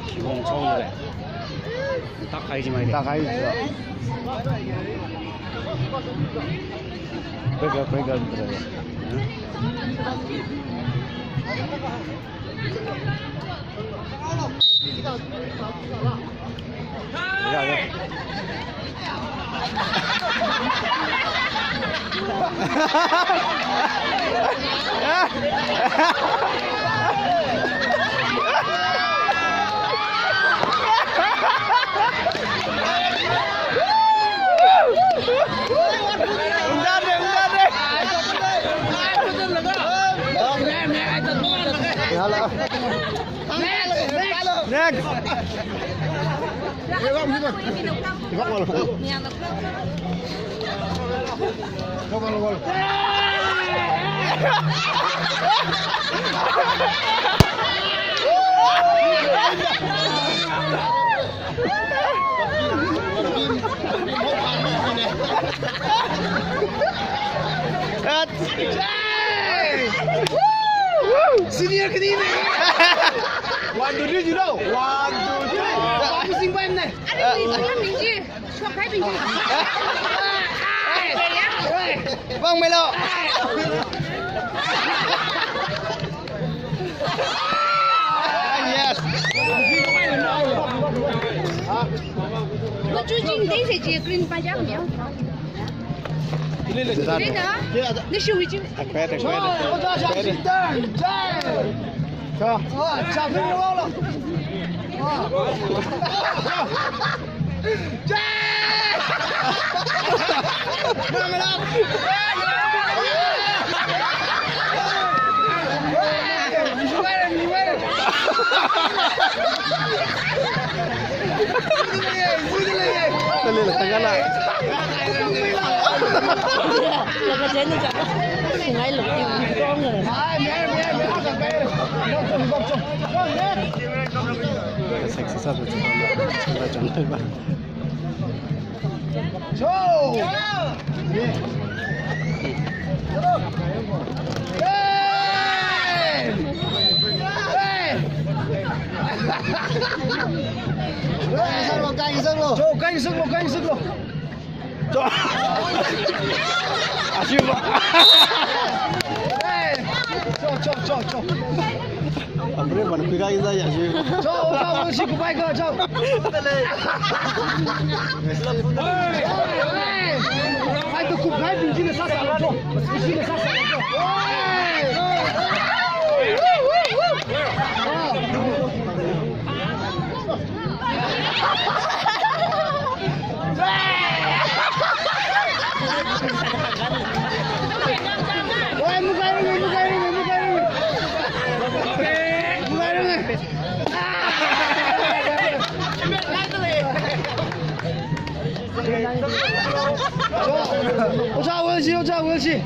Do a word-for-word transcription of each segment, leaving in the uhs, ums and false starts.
Shibong chong le. Takhai ji mai. Takhai ji. Pega, pega, pega. Next. Cut. Senior kani ne. One, two, three, zero. One, two, three. One, two, three. Bang melo. Yes. Green pa jang myo. Green na? Ni shu wi ji. Akpet, akpet. Cho, cho, cho, cho. Amre ban kuiga inda ya shi. Cho, cho, shi kubai ko, cho. Ai, to kubai bin jin sa sa cho. Jin sa sa cho. Oja Welshi, Oja Welshi.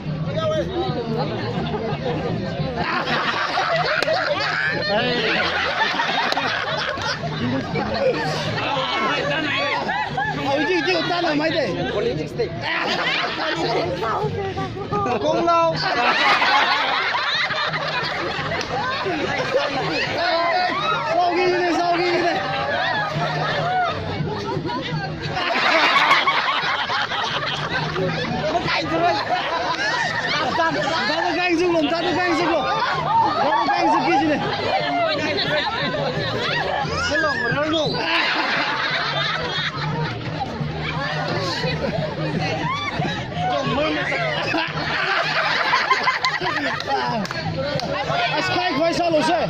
Sālu sir.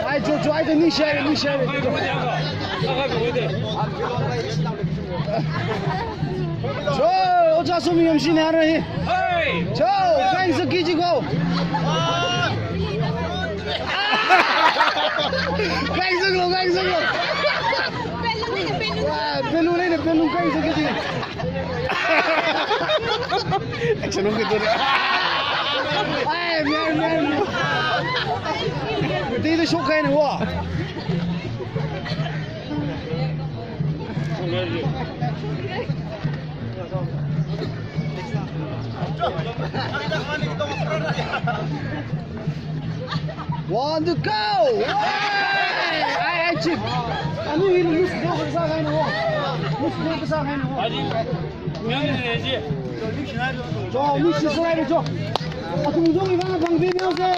Ai, cho, cho, ai, ni share, ni share. Cho, ojā sum yam shi ne ara hi. Cho, kaisa kiji ko. Kaisaklu, kaisaklu. Ah, pelu lei ne, pelu kaisa kiji. Action ung kitu. Ai, mian, mian, mian. Tili shokhai ne wa. One to go! Hey! Ai, ai, chip. Ani hili miss do kasā kahaina wo. Miss do kasā kahaina wo. Cho, miss sārai cho. Athum zong ivang pangpi miyo se.